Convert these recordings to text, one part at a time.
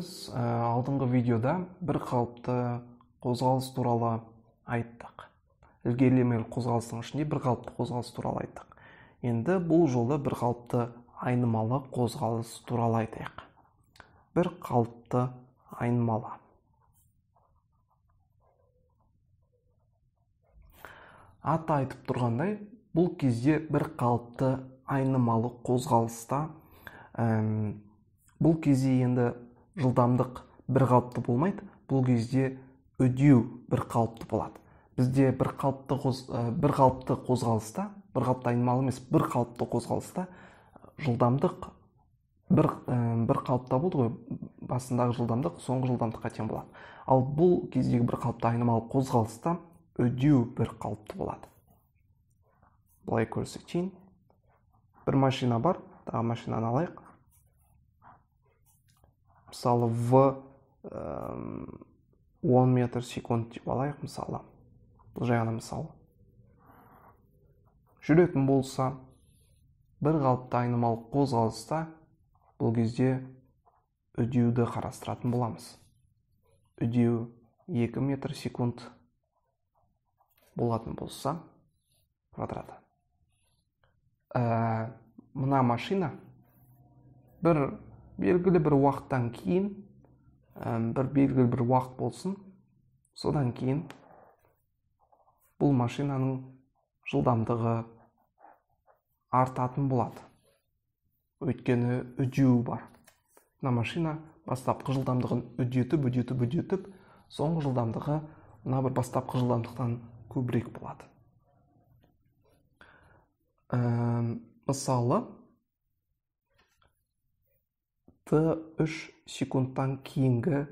Біз алдыңғы видеода бір қалыпты қозғалыс туралы айттық. Ілгерілемелі қозғалыстың ішінде бір қалыпты қозғалыс туралы айттық. Енді бұл жолы бір қалыпты айнымалы қозғалыс туралы айтайық. Бір қалыпты айнымалы. Аты айтып тұрғандай, бұл кезде бір қалыпты айнымалы қозғалыста бұл кезде енді жылдамдық бір қалыпты болмайды, бұл кезде үдеу бір қалыпты болады. Бізде бір қалыпты қозғалыста, бір қалыпты айнымалы емес, бір қалыпты қозғалыста жылдамдық бір қалыпта болды ғой, басындағы жылдамдық соңғы жылдамдыққа тең болады. Ал бұл кездегі бір қалыпты айнымалы қозғалыста үдеу бір қалыпты болады. Былай көрсетейін. Бір машина бар, тағы машинаны алайық. Мысалы, В 10 метр секунд деп алайық, мысалы. Бұл жай ғана мысал. Жүретін болса, бір қалыпты айнымалы қозғалыста бұл кезде үдеуді қарастыратын боламыз. Үдеу 2 метр секунд болатын болса, квадраты. Мына машина бір белгілі бір уақыттан кейін, бір белгілі бір уақыт болсын, содан кейін бұл машинаның жылдамдығы артатын болады. Өйткені үдеу бар. Мына машина бастапқы жылдамдығын үдетіп, үдетіп, үдетіп, соңғы жылдамдығы мына бір бастапқы жылдамдықтан көбірек болады. Мысалы, Т3 секундтан кейінгі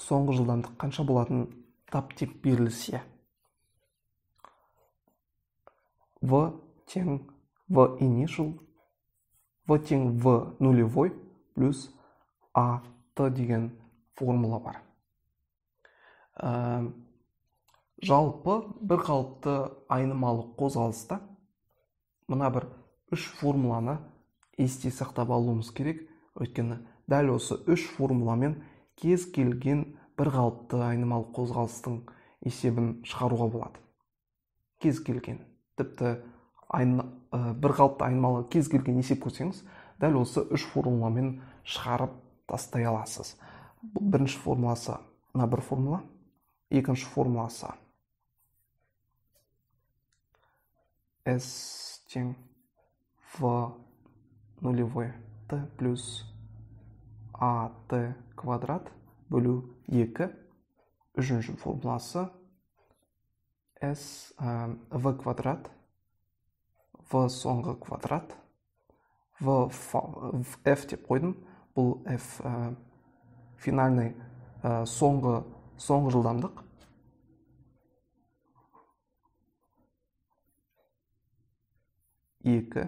соңғы жылдамдық қанша болатын тап деп берілсе, В тең В initial, В тең В нулевой плюс А Т деген формула бар. Жалпы бір қалыпты айнымалы қозғалыста мына бір үш формуланы есте сақтап алуымыз керек. Өйткені дәл осы үш формуламен кез келген бір қалыпты айнымалы қозғалыстың есебін шығаруға болады. Кез келген, тіпті бір қалыпты айнымалы кез келген есеп көрсеңіз, дәл осы үш формуламен шығарып тастай аласыз. Бұл бірінші формуласы мына бір формула, екінші формуласы S тең В нулевой Т плюс АТ квадрат бөлу 2. Үшінші формуласы S В квадрат В соңғы квадрат В F деп қойдым. Бұл F финальный соңғы жылдамдық. 2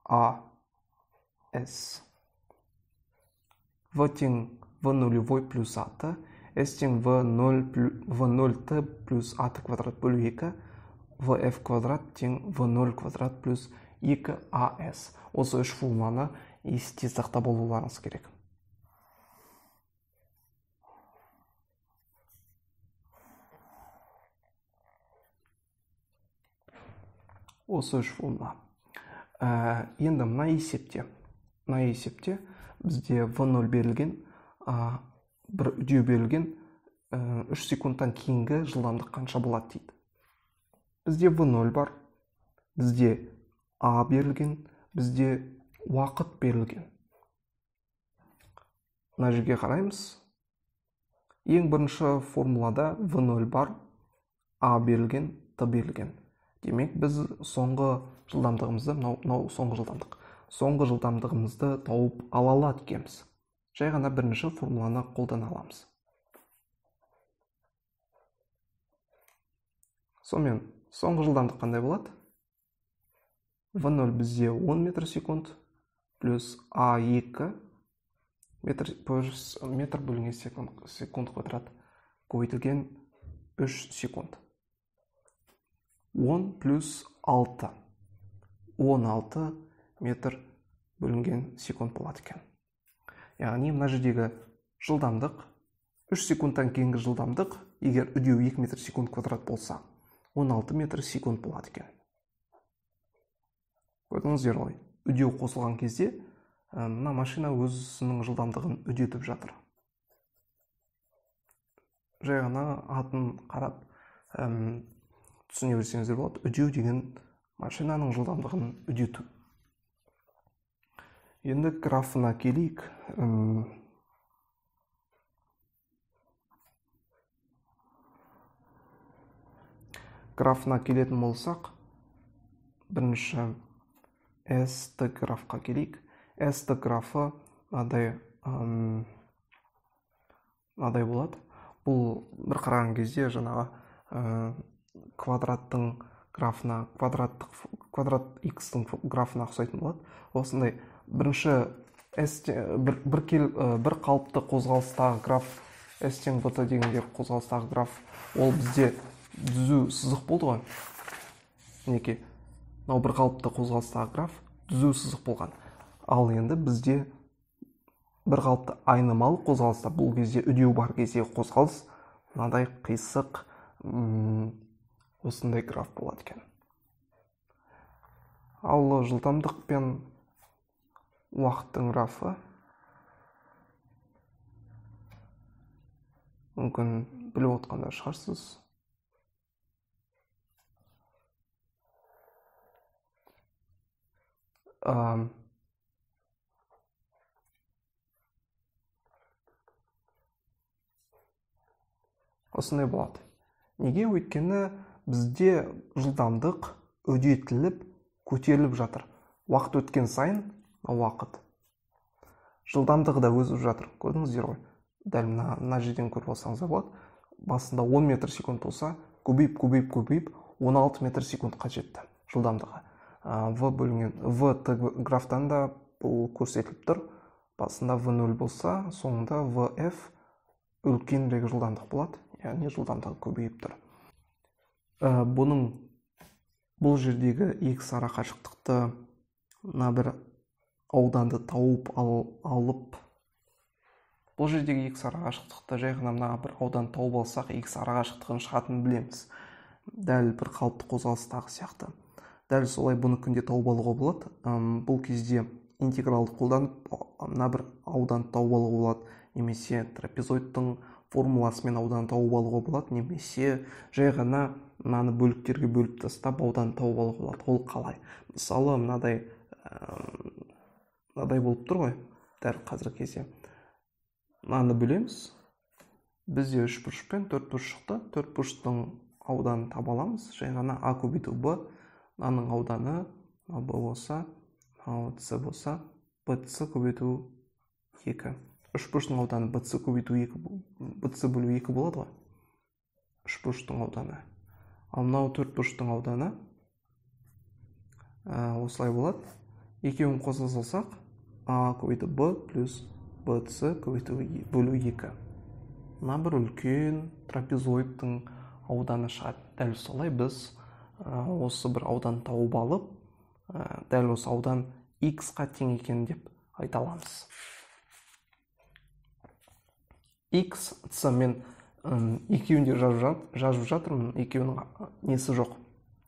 А С. В тең В нулевой плюс АТ, С тең В0 Т плюс АТ квадрат бөлу 2, ВФ квадрат тең В0 квадрат плюс 2 АС. Осы үш формуланы есте сақтап алуларыңыз керек. Осы үш формула. Енді мына есепте бізде В0 берілген, бір үдеу берілген, 3 секундтан кейінгі жылдамдық қанша болады дейді. Бізде В0 бар, бізде А берілген, бізде уақыт берілген. Мына жерге қараймыз. Ең бірінші формулада В0 бар, А берілген, Т берілген. Демек, біз соңғы жылдамдығымызды, мынау соңғы жылдамдық, соңғы жылдамдығымызды тауып ала алады екенбіз. Жай ғана бірінші формуланы қолдана аламыз. Сонымен, соңғы жылдамдық қандай болады? В0 бізде 10 метр секунд плюс А2 метр бөлінген секунд квадрат көбейтілген 3 секунд. 10 плюс 6. 16 метр бөлінген секунд болады екен. Яғни мына жердегі жылдамдық 3 секундтан кейінгі жылдамдық, егер үдеу 2 метр секунд квадрат болса, 16 метр секунд болады екен. Көрдіңіздер ғой, үдеу қосылған кезде мына машина өзінің жылдамдығын үдетіп жатыр. Жай ғана атын қарап түсіне берсеңіздер болады. Үдеу деген машинаның жылдамдығын үдету. Енді графына келейік. Графына келетін болсақ, бірінші ST графқа келейік. ST графы мынадай болады. Бұл бір қараған кезде жаңағы квадраттың графына, квадрат x-тің графына ұқсайтын болады. Осындай бірінші бір қалыпты қозғалыстағы граф S тең BT дегенде қозғалыстағы граф, ол бізде түзу сызық болды ғой. Мінекей, мынау бір қалыпты қозғалыстағы граф түзу сызық болған. Ал енді бізде бір қалыпты айнымалы қозғалыста, бұл кезде үдеу бар кезде қозғалыс мынадай қисық осындай граф болады екен. Ал жылдамдық пен уақыттың графы мүмкін біліп отқанда шығарсыз. Осындай болады. Неге? Өйткені бізде жылдамдық үдетіліп, көтеріліп жатыр. Уақыт өткен сайын уақыт жылдамдығы да өсіп жатыр. Көрдіңіздер ғой. Дәл мына жерден көріп алсаңыздар болады. Басында 10 метр секунд болса, көбейіп, көбейіп, көбейіп 16 метр секундқа жетті жылдамдығы. В бөлінген В Т графтан да бұл көрсетіліп тұр. Басында В0 болса, соңында ВФ үлкенірек жылдамдық болады. Яғни жылдамдығы көбейіп тұр. Бұл жердегі x ара қашықтықты мына бір ауданды тауып алып, бұл жердегі x ара қашықтықты жай ғана мына бір ауданды тауып алсақ, x ара қашықтығын шығатынын білеміз. Дәл бір қалыпты қозғалыстағы сияқты. Дәл солай бұны күнде тауып алуға болады. Бұл кезде интегралды қолданып мына бір ауданды тауып алуға болады, немесе трапезоидтың формуласымен ауданды тауып алуға болады, немесе жай ғана мынаны бөліктерге бөліп тастап ауданды тауып алуға болады. Ол қалай? Мысалы, мынадай болып тұр ғой дәл қазіргі кезде. Мынаны бөлеміз. Бізде үш бұрыш пен төрт бұрыш шықты. Төрт бұрыштың ауданын таба аламыз. Жай ғана А көбейту Б, мынаның ауданы Б болса, мынау С болса, БС көбейту 2. Үш бұрыштың ауданы БС көбейту 2, БС бөлу 2 болады ғой. Үш бұрыштың ауданы. Ал мынау төрт бұрыштың ауданы осылай болады. Екеуін қоса салсақ, А көбейту Б плюс БС көбейту бөлу 2. Мына бір үлкен трапезоидтың ауданы шығады. Дәл солай біз осы бір аудан тауып алып, дәл осы аудан x-қа тең екен деп айта аламыз. X, C мен екеуін де жазып жатырмын, екеуінің несі жоқ,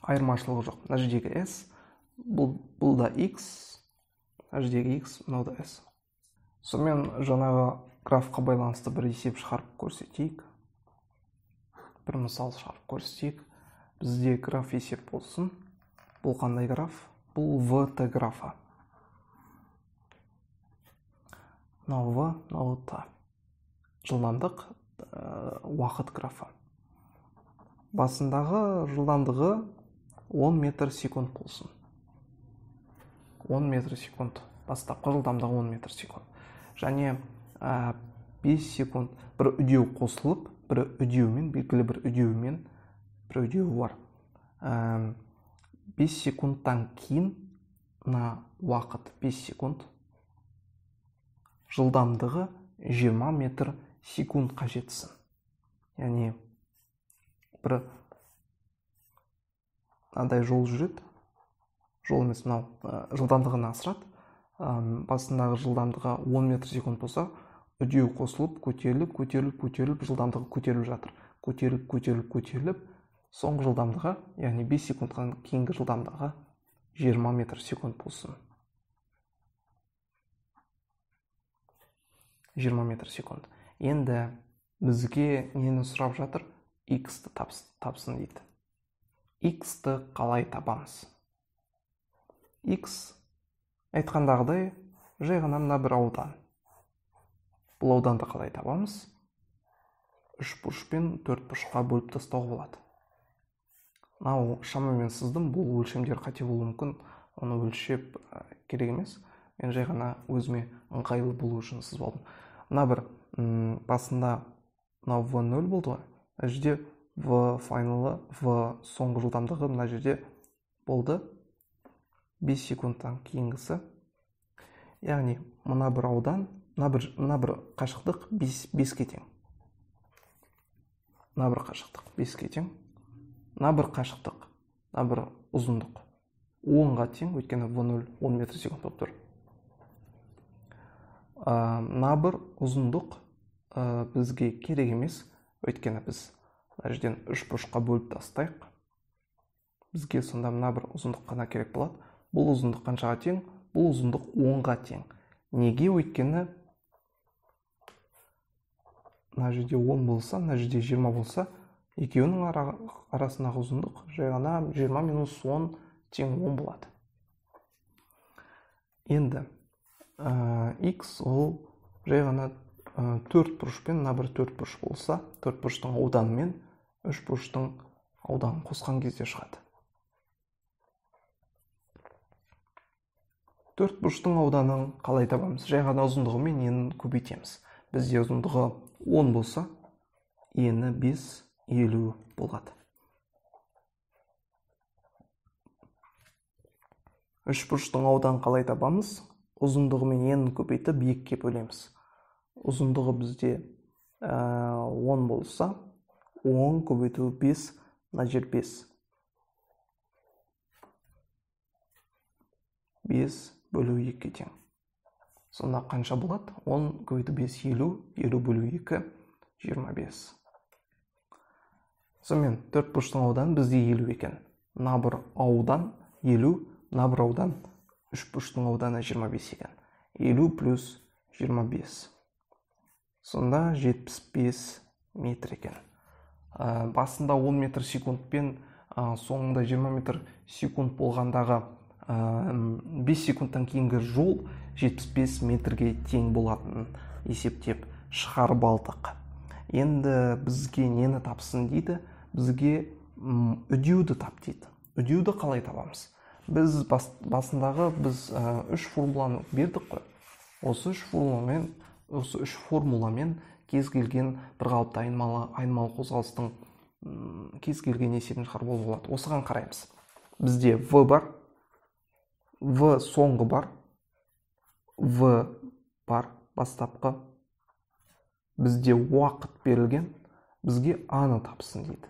айырмашылығы жоқ. Мына жердегі S, бұл да X, мына жердегі X, мынау да S. Сонымен жаңағы графқа байланысты бір есеп шығарып көрсетейік. Бір мысал шығарып көрсетейік. Бізде граф есеп болсын. Бұл қандай граф? Бұл ВТ графы. Мынау В, мынау Т. Жылдамдық уақыт графы. Басындағы жылдамдығы 10 метр секунд болсын. 10 метр секунд. Бастапқы жылдамдығы 10 метр секунд. Және 5 секунд бір үдеу қосылып, бір үдеумен, белгілі бір үдеумен, бір үдеуі бар. 5 секундтан кейін мына уақыт 5 секунд жылдамдығы 20 метр секундқа жетсін. Яғни бір мынадай жол жүреді. Жол емес, мынау жылдамдығын асырады. Басындағы жылдамдығы 10 метр секунд болса, үдеу қосылып, көтеріліп, көтеріліп, көтеріліп, жылдамдығы көтеріліп жатыр. Көтеріліп, көтеріліп, көтеріліп, соңғы жылдамдығы, яғни 5 секундтан кейінгі жылдамдығы 20 метр секунд болсын. 20 метр секунд. Енді бізге нені сұрап жатыр? X-ті тапсын дейді. X-ті қалай табамыз? X айтқандағыдай жай ғана мына бір аудан. Бұл ауданды қалай табамыз? Үш бұрыш пен төрт бұрышқа бөліп тастауға болады. Мынау шамамен сыздым, бұл өлшемдер қате болуы мүмкін, оны өлшеп керек емес. Мен жай ғана өзіме ыңғайлы болу үшін сызып алдым. Мына бір басында мынау V0 болды ғой. Мына жерде V файналы, V соңғы жылдамдығы мына жерде болды. 5 секундтан кейінгісі. Яғни мына бір аудан, мына бір қашықтық 5-ке тең. Мына бір қашықтық 5-ке тең. Мына бір қашықтық, мына бір ұзындық 10-ға тең, өйткені V0 10 метр секунд болып тұр. Мына бір ұзындық бізге керек емес, өйткені біз мына жерден үш бұрышқа бөліп тастайық. Бізге сонда мына бір ұзындық қана керек болады. Бұл ұзындық қаншаға тең? Бұл ұзындық 10-ға тең. Неге? Өйткені мына жерде 10 болса, мына жерде 20 болса, екеуінің арасындағы ұзындық жай ғана 20 минус 10 тең 10 болады. Енді x ол жай ғана төрт бұрыш пен мына бір төрт бұрыш болса, төрт бұрыштың ауданымен үш бұрыштың ауданын қосқан кезде шығады. Төрт бұрыштың ауданын қалай табамыз? Жай ғана ұзындығымен енін көбейтеміз. Бізде ұзындығы 10 болса, ені 5, 50 болады. Үш бұрыштың ауданын қалай табамыз? Ұзындығымен енін көбейтіп 2-ге бөлеміз. Ұзындығы бізде 10 болса, 10 көбейту 5, мына жер 5. 5 бөлу 2-ге тең. Сонда қанша болады? 10 көбейту 5, 50, 50 бөлу 2, 25. Сонымен төрт бұрыштың ауданы бізде 50 екен. Мына бір аудан 50, мына бір аудан үш бұрыштың ауданы 25 екен. 50 плюс 25. Сонда 75 метр екен. Басында 10 метр секундпен, соңында 20 метр секунд болғандағы 5 секундтан кейінгі жол 75 метрге тең болатынын есептеп шығарып алдық. Енді бізге нені тапсын дейді? Бізге үдеуді тап дейді. Үдеуді қалай табамыз? Біз басындағы біз үш формуланы бердік қой. Осы үш формуламен кез келген бір қалыпты айнымалы қозғалыстың кез келген есебін шығарып алуға болады. Осыған қараймыз. Бізде V бар, V соңғы бар, V бар бастапқы. Бізде уақыт берілген, бізге А-ны тапсын дейді.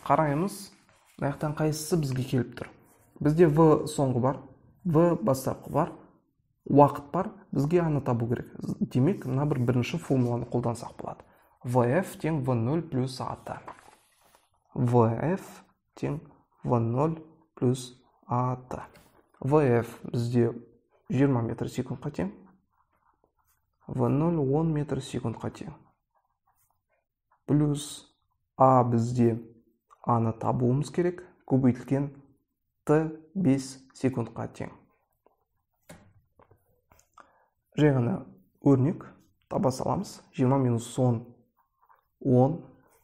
Қараймыз, мына жақтан қайсысы бізге келіп тұр? Бізде V соңғы бар, V бастапқы бар, уақыт бар, бізге А-ны табу керек. Демек, мына бір бірінші формуланы қолдансақ болады. VF тең V0 плюс АТ. VF тең V0 плюс АТ. VF бізде 20 метр секундқа тең. V0 10 метр секундқа тең. Плюс А бізде А-ны табуымыз керек, көбейтілген Т 5 секундқа тең. Жай ғана өрнек таба саламыз. 20 минус 10, 10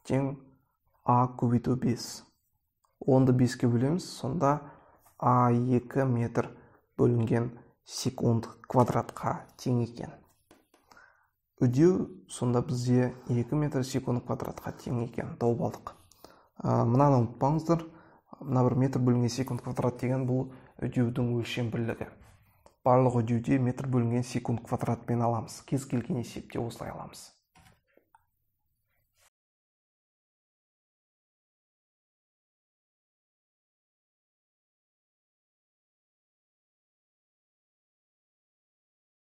тең А көбейту 5. 10-ды 5-ке бөлеміз, сонда А 2 метр бөлінген секунд квадратқа тең екен. Үдеу сонда бізде 2 метр секунд квадратқа тең екен, тауып алдық. Мынаны ұмытпаңыздар, мына бір метр бөлінген секунд квадрат деген бұл үдеудің өлшем бірлігі. Барлық үдеуде метр бөлінген секунд квадратпен аламыз. Кез келген есепте осылай аламыз.